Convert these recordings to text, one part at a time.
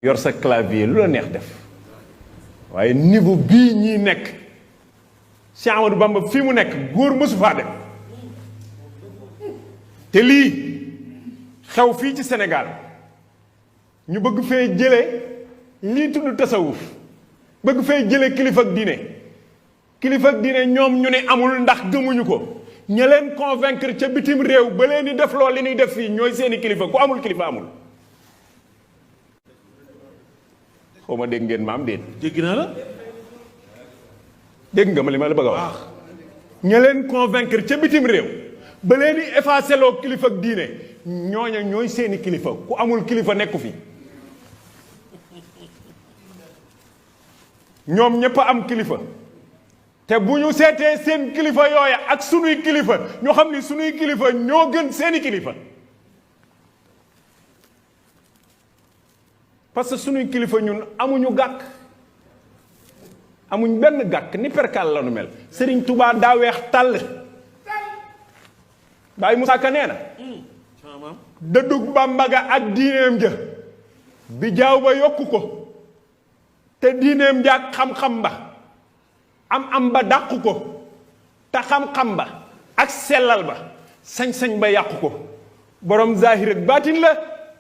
yor sa clavier lu la neex def waaye niveau bii ñii nekk Cheikh Amadou Bamba fii mu nekk góor mësu faa dem te lii xew fii ci Sénégal ñu bëgg fee jële lii tudd tasawuf bëgg fee jële kilifa ak diine ñoom ñu ne amul ndax gëmuñu ko ña leen convaincre ca bitim réew ba leen di def loolu li ñuy def fii ñooy seeni kilifa ku amul kilifa amul. xaw ma dégg ngeen maam déet. dégg naa la. dégg nga ma li ma la bëgg a wax. ña leen convaincre ca bitim réew ba leen di effacé loo kilifa ak diine ñooña ñooy seeni kilifa ku amul kilifa nekku fi. ñoom ñëpp a am kilifa te bu ñu seetee seen kilifa yooya ak sunuy kilifa ñoo xam ni sunuy kilifa ñoo gën seeni kilifa. parce que sunuy kilifa ñun amuñu gàkk amuñ benn gàkk ni perkal la nu mel Serigne Touba daa weex tàll Baye Moussa Ka nee na dëddug Bàmba ga ak diineem ja bi jaaw ba yokku ko te diineem ja ak xam-xam ba am ba dàqu ko te xam-xam ba ak sellal ba sañ-sañ ba yàqu ko borom zahir ak baatin la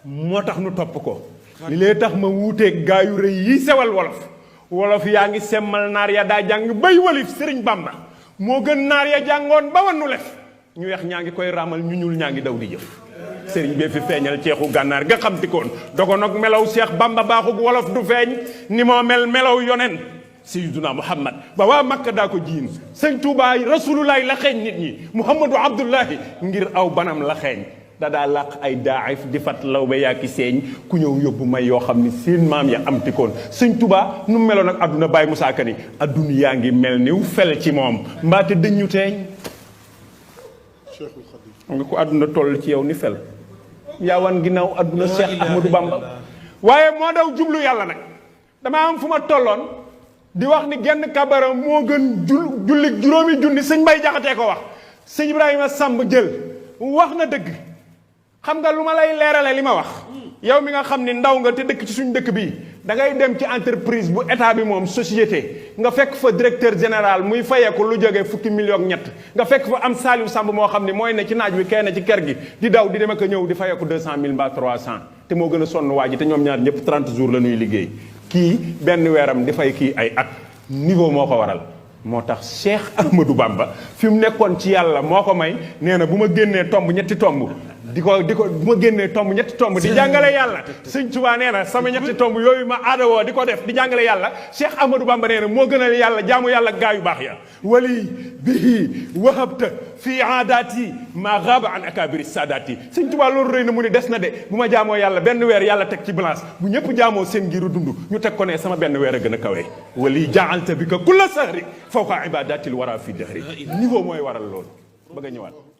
moo tax nu topp ko li lee tax ma wuuteeg gaa yu rëy yi sewal wolof yaa ngi semmal naar ya daa jàng bay walif Sëriñ Bàmba moo gën naar ya jàngoon ba wannu lef ñu weex ñaa ngi koy raamal ñu ñuul ñaa ngi daw di jëf sëriñ bee fi feeñal ceexu gànnaar nga xam ti koon dogo nag melaw Cheikh Bamba baaxug wolof du feeñ ni moo mel melaw yonen Sayyiduna Muhammad ba waa Makka daa ko jiin sëñ Tuubaa rasulullahi la xeeñ nit ñi Muhammadu Abdullahi ngir aw banam la xeeñ dadaa làq ay daaif di fat law ba yaaki seeñ ku ñëw yóbbu may yoo xam ni seen maam ya am tikoon sëñ Tuubaa nu meloon ak àdduna Baye Moussa Ka ni adduna yaa ngi mel niw fel ci moom mbaate dëñu teeñ xam nga ko àdduna toll ci yow ni fel yaa wan ginnaaw àdduna Cheikh Ahmadou Bamba waaye moo daw jublu yàlla nag dama am fu ma tolloon di wax ni genn kabara moo gën julli juróomi junni sëñ Mbay Jaxate ko wax sëñ Ibrahima Samb jël wax na dëgg xam nga lu ma lay leerale li ma wax yow mi nga xam ni ndaw nga te dëkk ci suñu dëkk bi da ngay dem ci entreprise bu état bi moom société nga fekk fa directeur général muy fayeeku lu jógee fukki million ak ñett nga fekk fa am Saliou Samb moo xam ni mooy ne ci naaj wi kenn ci kër gi di daw di dem ak a ñëw di fayeeku 200 000 mbaa 300 te moo gën a sonn waa ji te ñoom ñaar ñëpp 30 jours la ñuy liggéey kii benn weeram di fay kii ay at niveau moo ko waral moo tax Cheikh Ahmadou Bamba fi mu nekkoon ci yàlla moo ko may nee na bu ma génnee tomb ñetti tomb di ko bu ma génnee tomb ñetti tomb di jàngale yàlla sëñ Tuubaa nee na sama ñetti tomb yooyu ma aadawoo di ko def di jàngale yàlla Cheikh Ahmadou Bamba nee na moo gënal yàlla jaamu yàlla gaa yu baax ya wali bihi wahabta fii aadaati ma gaaba an akabiri saadaati sëñ Tuubaa loolu rëy na mu ni des na de bu ma jaamoo yàlla benn weer yàlla teg ci balance bu ñëpp jaamoo seen ngiru dund ñu teg ko ne sama benn weer a gën a kawee wali jaalta bi ka kulla sahri fawqa ibadatil wara fi dahri niveau mooy waral loolu bëgg a ñëwaat